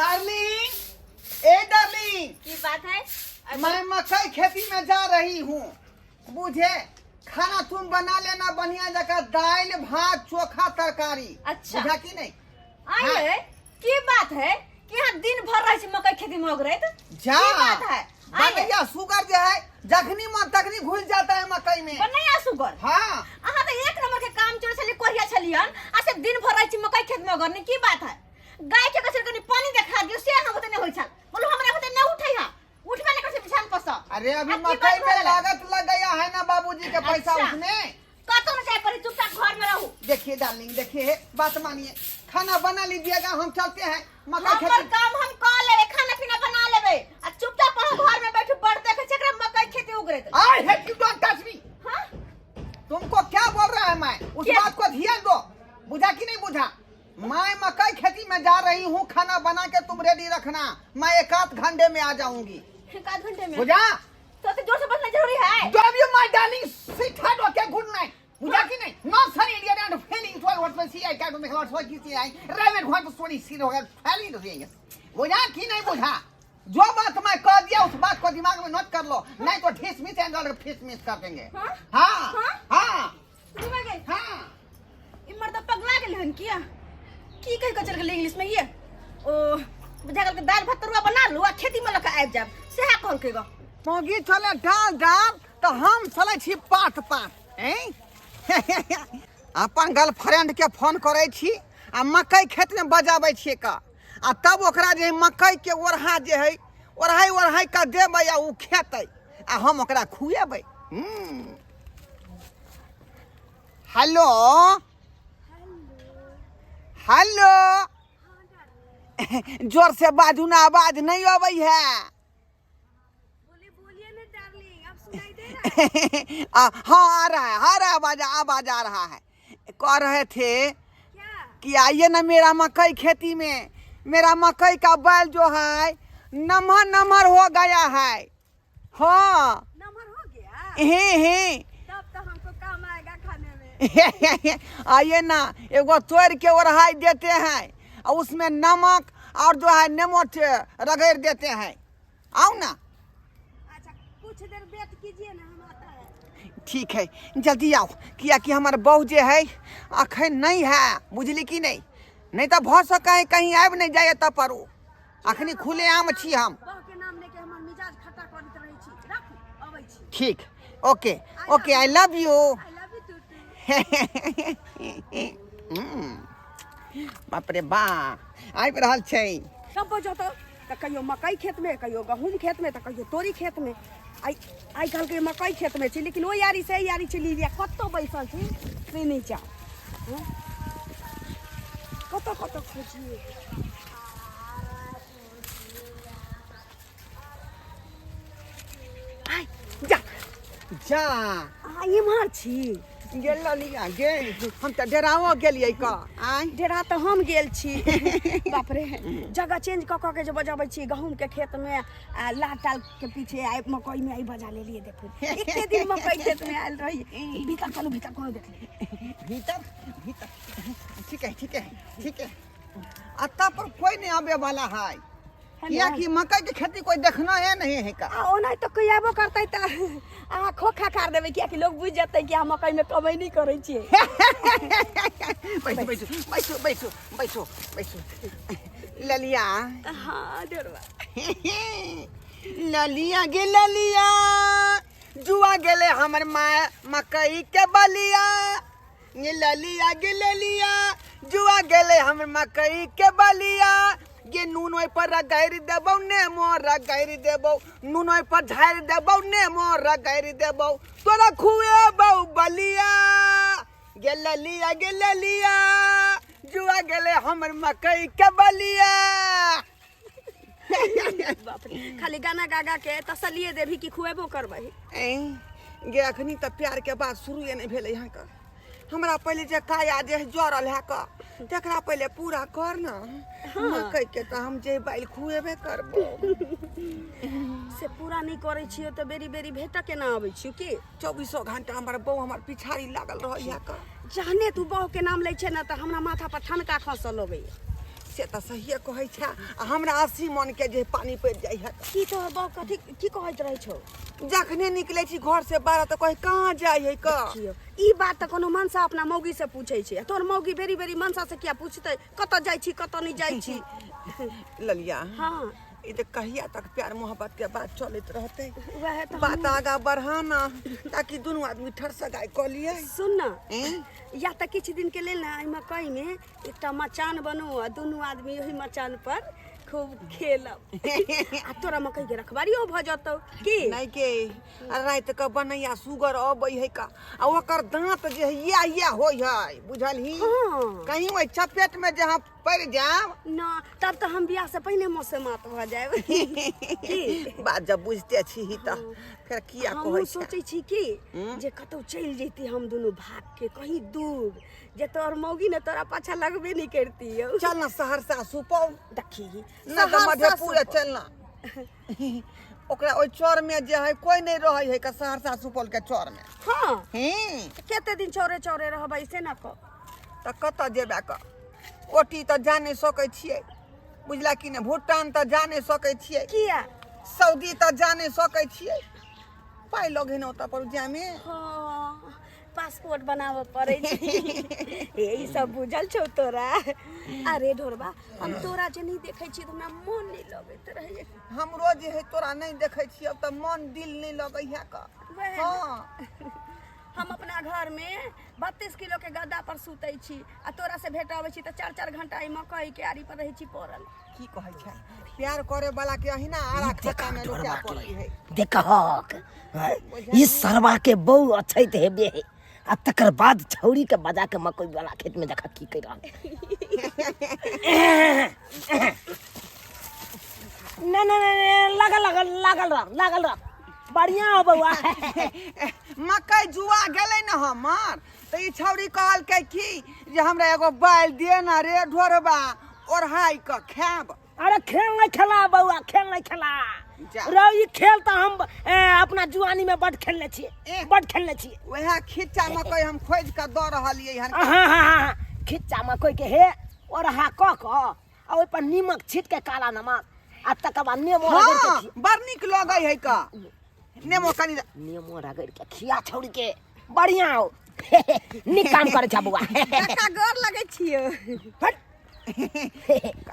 Darling, ए darling. की बात है? मैं मकई खेती में जा रही हूँ, बुझे? खाना तुम बना लेना बढ़िया जगह, दाल भात चोखा तरकारी। अच्छा। बुझा कि नहीं? आइए। हाँ। की बात है कि यहाँ दिन भर रहे छी मकई खेती में उगरैत? जा। की बात है? आइए। बनैया सुगर जो है, जखनी मन तखनी घुस जाता है मकई में। बनैया सुगर? हाँ। अहाँ तो एक नंबर के काम चोर छलियै, कोरिया छलियन, आ से दिन भर रहै छी मकई खेत में उगरने। की बात है? गाय के कसर कनी पानी देखा दियो से अहाँ बुते नहि होइ छल। बोलू, हमरा बुते नहि उठै है, उठबे नहि करै छै बिछान पर सँ। अरे अभी आ की मकई बात में भऽ गेलै? लागत लग गया है ना बाबूजी के पैसा। अच्छा। उसने कतौ नहि जाय पड़ै, चुपचाप घर में रहू। देखिए डार्लिंग, देखिए, बात मानिए, खाना बना लीजिएगा, हम चलते हैं मकई हमर खेती। काम हम कऽ लेबै, खाना पीना बना लेबै, आ चुपचाप अहाँ घर में बैठू। बड़ देखै छै एकरा मकई खेती उगरैत। I hate you, don't touch me. हाँ? तुमको क्या बोल रहा है मैं, उस क्या? बात को ध्यान दो। बुझा कि नहीं बुझा? मैं मकई खेती में जा रही हूँ, खाना बना के तुम रेडी रखना, मैं एक आध घंटे में आ जाऊंगी। एक आध घंटे में? बुझा? तो तो जोर से बोलना जरूरी है? Love you my darling, sweetheart, okay, good night. बुझा कि नहीं? Not sorry idiot and feeling for what see I can make what what की आई रेवेन what sorry सी हो गया फैलिंग हो गया। बुझा कि नहीं बुझा? जो बात मैं कह दिया, उस बात को दिमाग में नोट कर लो, नहीं तो ठिस मिस एंड और फिस मिस कर देंगे। हाँ? हाँ। हाँ? हाँ। घुमा गए। हाँ। ई मर्द पगला गेल हन किया? की कह के चल गेल इंग्लिश में? ये ओ बुझा गेल के दाल भात तरुआ बना लू आ खेती में लऽ के आबि जाब, सएह कहलकै ग। मौगी चले डाल डाल तऽ हम चलै छी पात पात। ऐं अपन गर्लफ्रेंड के फोन करै छी आ मकई खेत में बजाबै छियै का, आ तब ओकरा जे मकई के ओढ़ा जे है, ओढ़ाई ओढ़ाई के देबै आ ओ खेतै आ हम ओकरा खुएबै। हेलो हेलो, जोर से बाजू ना, आवाज नहीं अबै है। बोलिए बोलिए ना डार्लिंग, अब सुनाई दे रहा है? हाँ, आ रहा है, आ रहा है आवाज, आवाज आ रहा है। कह रहे थे क्या? कि आइए ना मेरा मकई खेती में, मेरा मकई का बैल जो है नमहर नमहर हो गया है। हाँ। नंबर हो गया? हे हे। तब तो हमको काम आएगा खाने में। आइए ना, एगो तोड़ के ओढ़ाई देते हैं और उसमें नमक और जो है नेमो रगड़ देते हैं। आओ ना। अच्छा, कुछ देर वेट कीजिए ना, हम आता है। ठीक है, जल्दी आओ, किया कि हमार बहू जे है अखन नहीं है, बुझली कि नहीं? नहीं तो भऽ सकै है कहीं आबि नहीं जाए तब पर ओ अखनी खुले आम छी हम। बहू के नाम लेके हमर मिजाज खट्टा करैत रहै छी। राखू, अबै छी। ठीक, okay okay, I love you. I love you too. बाप रे बा, आबि रहल छै। सब बजतौ तऽ कहियो मकई खेतमे, कहियो गहूँम खेतमे, तऽ कहियो तोरी खेतमे। आइ आइ कहलकै मकई खेतमे छी, लेकिन ओहि यारी से एहि यारी चलि लिया, कतऽ बैसल छी से नहि जाउ। हँ? कतऽ कतऽ खोजिए। आइ जा जा। अहाँ इम्हर छी? गेल ललिया गे, हम तऽ डेराओ गेलियै क आय। डेरा तऽ हम गेल छी। बाप रे, जगह चेंज कऽ कऽ के जे बजाबै छी, गहूँमके खेतमे आ लाल टाल के पीछे आइ मकईमे आइ बजा लेलियै। देखू, एते दिन मकई खेतमे आयल रही। भीतर चलू, भीतर कोनो देख ले। भीतर भीतर, ठीक है ठीक है ठीक है। अत्ता पर कोई नहीं आवे वाला है, कियाकि मकई के खेती कोई देखना है नहीं है का। आ ओना तऽ कोई आबो करतै तऽ अहाँ खोखा खार देबै, कियाकि लोग बुझि जेतै कि अहाँ मकईमे कमैनी करै छियै। बैठो बैठो बैठो बैठो बैठो बैठो ललिया। हाँ डेरवा। ललिया गे ललिया, जुआ गेले हमर माँ मकई के बलिया। ये ललिया गे ललिया, जुआ गेले हमर मकई के बलिया। ये नून ओहि पर रगड़ि देबौ, नेमो रगड़ि देबौ, नून ओहि पर झाड़ि देबौ, नेमो रगड़ि देबौ, तोरा खुएबौ बलिया। गे ललिया गे ललिया, जुआ गेले हमर मकई के बलिया। बाप रे, खाली गाना गा गा के तसल्लिए देबही कि खुएबो करबै? ऐं, गे अखनी तऽ प्यार के बात शुरुए नहि भेलै यहाँ के। हमरा पहिले जे काया जे जरल है क, तकरा पहिले पूरा कर न। मकई के तऽ हम जे बाइल खुएबे करबो। से पूरा नहि करै छियै तऽ बेरी बेरी भेटऽ केना अबै छियौ की? चौबीसो घंटा हमर बहू हमर पिछाड़ी लागल रहैया क। जहने तू बहू के नाम लै छै ने, तऽ हमरा माथा पर ठनका खसऽ लगैया। से तऽ सहिए कहै छै आ हमरा 80 मन के जे पानी पड़ि जाइ है। की तोहर बाप कथी की कहैत रहै छौ? जखने निकलै छी घर से बाहर तऽ कहै कहाँ जाइ है क। देखियौ, ई बात तऽ कोनो मनसा अपना मौगी से पूछै छै, आ तोहर मौगी बेरी बेरी मनसा से किया पूछतै कतऽ जाइ छी कतऽ नहि जाइ छी? ललिया। हाँ। ई तऽ कहिया तक प्यार मोहब्बत के बात चलैत रहतै? वएह तऽ। बात आगा बढ़ाना ताकि दुनू आदमी ठरसगाइ कऽ लियै। सुन न। एँ? या तऽ किछु दिन के लेल ने एहि मकई में एकटा मचान बनू आ दुनू आदमी ओहि मचान पर खूब खेलब, आ तोरा मकई के रखबारियो भऽ जतौ की? नहि के, आ राति के बनैया सुगर अबै है का, आ ओकर दांत जे है या या होइ है, बुझलही? हाँ। कहीं ओहि चपेट में जे हम पड़ि जायब न, तब तऽ हम बियाह से पहिने मौसेमात भऽ जायब की? बात जब बुझते छी तऽ फेर किया हमहूँ कहै छै? सोचै छी कि जे कतौ चलि जैती हम दुनू भाग के कहीं दूर, जे तोहर मौगी ने तोरा पाछा लगबे नहीं करती यौ। चल ना सहरसा सुपौल। देखी। ना तऽ सहरसा मधेपुरे सुपौल। चल ना, ओकरा ओहि चौर में जे है कोई नहीं रहै है का, सहरसा सुपौल के चौर में। हाँ। हम्म। कते दिन चौरे चौरे रहबै से ना कह। तऽ कतऽ जेबै क? ओटी तऽ जा नहि सकै छियै, बुझला कि नहि? भूटान तऽ जा नहि सकै छियै। किया? सऊदी तऽ जा नहि सकै छियै, पाइ लगे ने ओतऽ पर जामे। हाँ, पासपोर्ट बनाबऽ पड़ै छै। हे, ई सब बुझल छौ तोरा? अरे ढोरबा, हम तोरा जे नहि देखै छी तऽ हमरा मोन नहि लगैत रहैए। हमरो जे है तोरा नहि देखै छियै तऽ मन दिल नहि लगै है क। वएह ने। हाँ। हम अपना घर में 32 किलो के गद्दा पर सुतै छी, आ तोरा से भेट अबै छी तऽ 4 4 घंटा ई मकई के आरी पर रहै छी पड़ल। की कहै छै, प्यार करे वाला के अहिना आरा खाता में रुपया पड़ै है। देखहक, ई सरवा के बहु अछैत हेबे है, आ तकर बाद छौरी के बजा के मकई वाला खेत में देखा की कर रहल। ना ना ना, लागल लागल लागल रह, लागल रह, बढ़िया हो बउआ। मकई जुआ गेलै ने हमर, तऽ ई छौरी कहलकै की जे हमरा एगो बैल दे ना रे ढोरबा, ओढ़ाई कऽ खायब। अरे खेल नहीं खेला बउआ, खेल नहीं खेला। जा। रौ, ई खेल तऽ हम अपना जुआनी में बड खेलने छियै। एह। बड खेलने छियै। वएह खिच्चा मकई हम खोजि कऽ दऽ रहलियै हन। हाँ हाँ हाँ, खिच्चा मकई के हे ओढ़ा कऽ कऽ आ ओहि पर नीमक छीट के, काला नमक, आ तकर बाद नेबो रगड़ के हाँ, खिया। बड़ नीक लगै है का नेबो कनि। नेबो रगड़ के खिया छौड़ी के, बढ़िया हो, नीक काम करे छा बउआ। काका, गोर लगै छियौ। हट,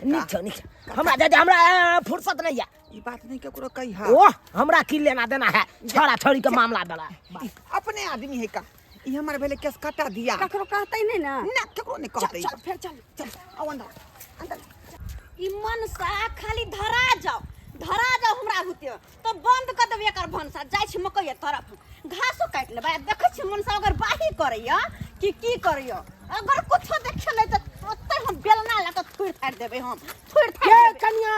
नीक छौ, नीक छौ। हमरा दे दे, हमरा फुर्सत नहीं है। ई बात नहीं केकरो कही है। ओह, हमरा की लेना देना है छोड़ा छोड़ी के मामला वाला। अपने आदमी है का, ई हमर भेलै केस कटा दिया। ककरो कहतै नहि ने? ना, केकरो नहीं कहतै। चल फेर चल। चल, आओ अंदर अंदर। ई मनसा खाली धरा जाओ, धरा जाओ हमरा होते तो बंद कर देबै एकर भनसा। जाइ छी मकई तरफ, घासो काटि लेबै, आ देखै छी मनसा अगर बाही करैया कि की करैया। अगर कुछो देखेलै तऽ ओतै हम बेलना लऽ कऽ थुरि थारि देबै, हम थुरि थारि ये देबै। कनिया,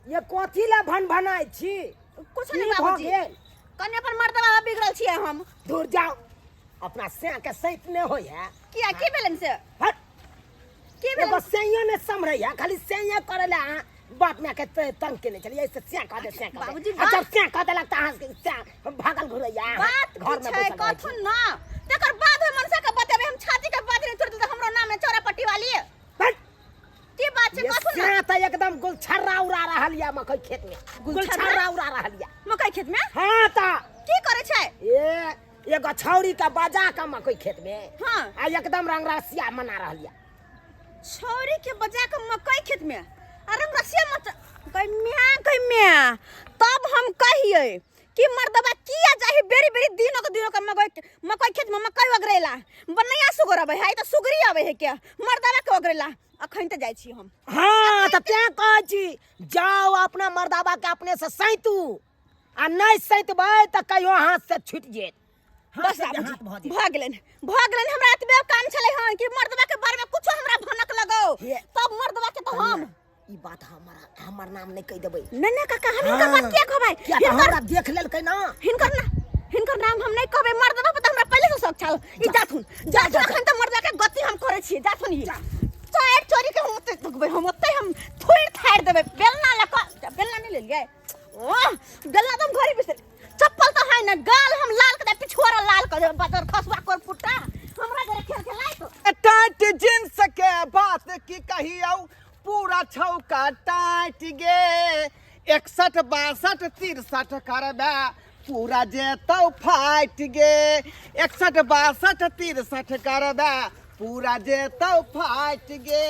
ये कथी ला भन भनाइ छी? कुछो की नहि भऽ बाबूजी। गेल? कने अपन मर्दबा बिगड़ल छियै हम। दूर जाओ, अपना सैं के सैत नहि होइ है। किया, की भेलनि से? हट। की एगो भेलनि? सैंयो नहि सम्हरै है, खाली सैंये करै ला अहाँ बाप माय के तंग केने छलियै से सैं कह दे, सैं कह दे। बाबूजी, आ जब सैं कह देलक तऽ अहाँ सैं भागल घुरैया अहाँ बात घर की में छै बैसल रहै छी। कथुन ना, तकर बाद हम मनसा के बतेबै। हम छाती के बात नहीं तोड़, हमरो नाम है चौरा पट्टी वाली। हट। की बात छै ये कथुन ना? सैं तऽ एकदम गुलछर्रा उड़ा रहल या मकई खेत में। गुलछर्रा? गुलछर्रा उड़ा रहल या मकई खेत में? हाँ तऽ। की करै छै? ए एगो छौरी के बजा के मकई खेत में, हाँ। आ एकदम रंग रसिया मना रहल या। छौरी के बजा के मकई खेत में आ रंग रसिया मत गई म्या गई म्या। तब हम कहिए कि मर्दबा किया जाहि बेरी बेरी दिनों के दिनों के मकई मकई खेत में मकई ओगरेला? बनैया सुगर अबै है तऽ सुगरी अबै है के मर्दबा के ओगरेला? अखन तऽ जाइ छी हम। हाँ तऽ तें कहै छी, जाओ अपना मर्दाबा के अपने से सैतू, आ नहि सैतबै तऽ कहियो हाथ से छूटि जेत। हाथ बस से बाबूजी, हाथ भऽ जेत। भऽ गेलनि, भऽ गेलनि। हमरा एतबे काम छलै हन कि मर्दबा के बारे में कुछो हमरा भनक लगौ, हे। तब मर्दबा के तऽ हम ई बात हमरा हमर नाम नहि कहि देबै। नहि नहि काका, हम हिनकर बात किया कहबै? किया तऽ हिनकर हमरा देख लेलकै ना। हिनकर ना, हिनकर नाम हम नहि कहबै। मर्दबा पर तऽ हमरा पहिले से शक छल। ई जाथुन, जाथुन, अखन तऽ मर्दबा के गति हम करै छियै। जाथुन, ई चारि चोरी के हम ओतै थकबै, हम ओतै हम थोड़ि थाड़ि देबै बेलना लऽ कऽ। बेलना नहि लेलियै? ओह, बेलना तऽ हम घरे बिसरि। चप्पल तऽ है ने, गाल हम लाल कऽ देबै, पिछुआरा लाल कऽ देबै। बदर खसुआ कर पुट्टा, हमरा जरे खेल खेलाइत। टाइट जींस के बात की कह का टाइट गे। 61 62 63 करबे पूरा जेतौ फाटि गे। 61 62 63 करबे पूरा जेतौ फाटि गे।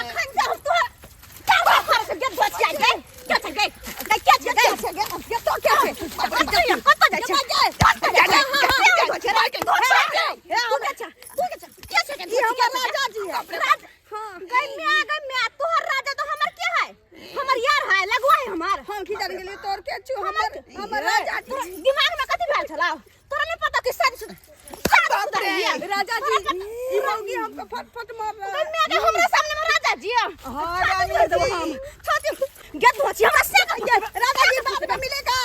अखन से हम तोहर क्या बात करे से गेट धोच जाय गए क्या छै गए गए क्या छै गए ये तो क्या छै? कत जाइ छै, कत जाइ छै? तू के छै, तू के छै, के छै? ई हमर राजा जी है। हां गई म्या, गई म्या, तोहर राजा तो हमर के है? हमर यार है, लगुआ है हमार। हम की जान गेलियै तोर के छु, हमर हमर राजा जी। तोरा दिमाग में कथी भेल छला? तोरा नहीं पता कि शादी बाप रे। राजा जी, ई मौगी हमको फट फट मार रहा है। गई म्या के हमरा सामने में राजा जी। हाँ, रानी जी। हम छाती गेट धोची हमरा से राजा जी बाद में मिलेगा।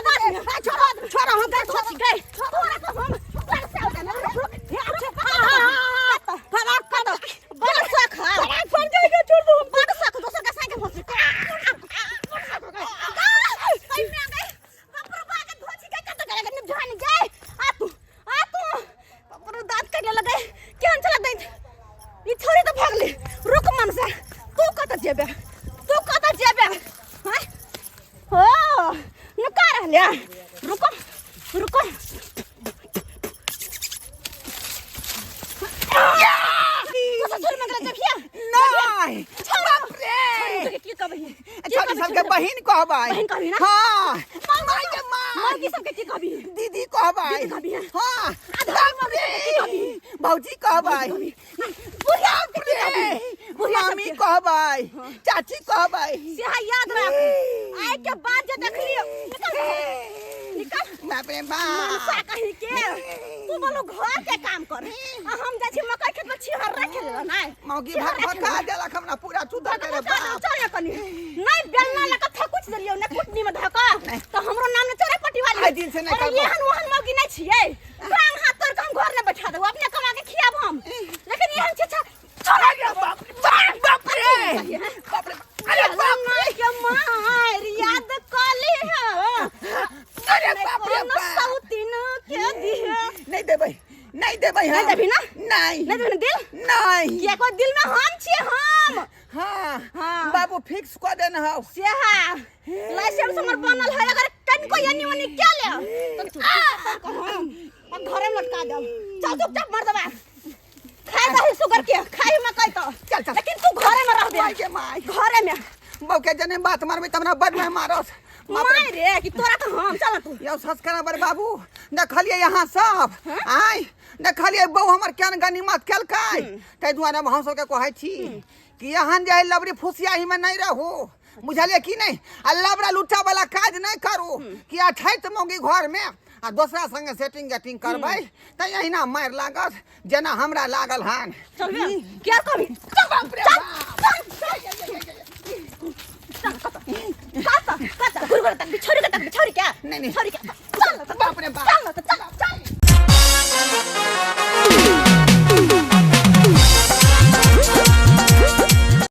बाद में। छोड़ो छोड़ो, हम गए धोची गए तोरा तो हम बड़ से होता ना। हां हां, फराक कर दो, बड़ शौक है, फराक पड़ जाएगा, छोड़ दो। बड़ शौक दोसर का साइकिल फंसी। गई म्या गई, हमरो बागे धोची गई, कत गए गए जान गए। आ तू, आ तू, हमरो दांत काटले लगे केहन चला दैत ई छोरी तो भागली। रुक मनसा, तू कत जेबे, तू कत जेबे? हैं हो नुका रहले। रुको रुको, तू ससुर में गेल जबिया? नहीं। बाप रे, की कहबही? छोरी सबके बहिन कहबै। बहिन कहबही ना? हाँ, माय के माय। मौगी सबके की कहबही? दीदी कहबै। दीदी कहबही? हाँ। आधा बाप रे, भौजी कहबै। बुढ़िया बाप रे, बुढ़िया मामी सबके। कहबै, चाची कहबै। सेहा याद राख, आइ के बाद जे देखलियो, निकल निकल। बाप रे मनसा बाप। कही के तू बोलो घर के काम कर आ हम जाइ छी मकई खेत में छिहर रखे लेला नै। मौगी छिहर भक रखे भका लेला। देलक हमरा पूरा चुदा के रे बाप। चल ना कनी, नहीं बेलना लगा थकुच देलियो ने कुटनी में धका तो हमरो नाम ने चोरे पट्टी वाली। आइ दिन से नहि अरे करबो। एहन ओहन मौगी नहीं छियै, टांग हाथ तोड़ के हम घर ने बैठा देबो, अपने कमा के खियाब हम, लेकिन एहन छै छोड़ा। अरे बाप रे बाप, बाप रे बाप रे, अरे बाप रे के मार याद कली है। अरे बाप रे कोनो बाप। सौतीन के दिहे। नहीं देबै, नहीं देबै हम। नहीं देबही ना? नहीं। नहीं देबही ना दिल? नहीं। किया को दिल में हम छियै हम। हाँ। हाँ। बाबू फिक्स कऽ देने हौ। सेहा लाइसेंस हमर बनल है, अगर कनिको एनी ओनी के ले तो चुपचाप हम और घरे में लटका देब। चल चुपचाप मर देबा, खाए दही सुगर के खाई मकई तो। चल, चल। लेकिन तू घरे में रह दे। माय के माय। घरे में। बहू के जने बात मारबै त हमरा बड में मारस। बाप रे। माय रे कि तोरा तो हम चल तू। यौ सब्सक्राइबर बाबू, देखलियै यहाँ सब आय, देखलियै बहू हमर केहन गनीमत केलकै। ताहि दुआरे हम सबके कहै छी कि एहन जे है लबरी फुसियाही में नहीं रहू, बुझलियै कि नहीं? आ लबरा लुच्चा वाला काज नहीं करू कि अठैत मौगी घर में आ दोसरा संगे सेटिंग गेटिंग करबै तऽ एहिना मारि लागत जेना हमरा लागल हन। चल बे, क्या कभी? चल बाप रे चल, बाप। चल, चल, चल, कत कत कत घुर घुर तक बिछोरी के तक बिछोरी क्या? नहीं, नहीं। छोरी के।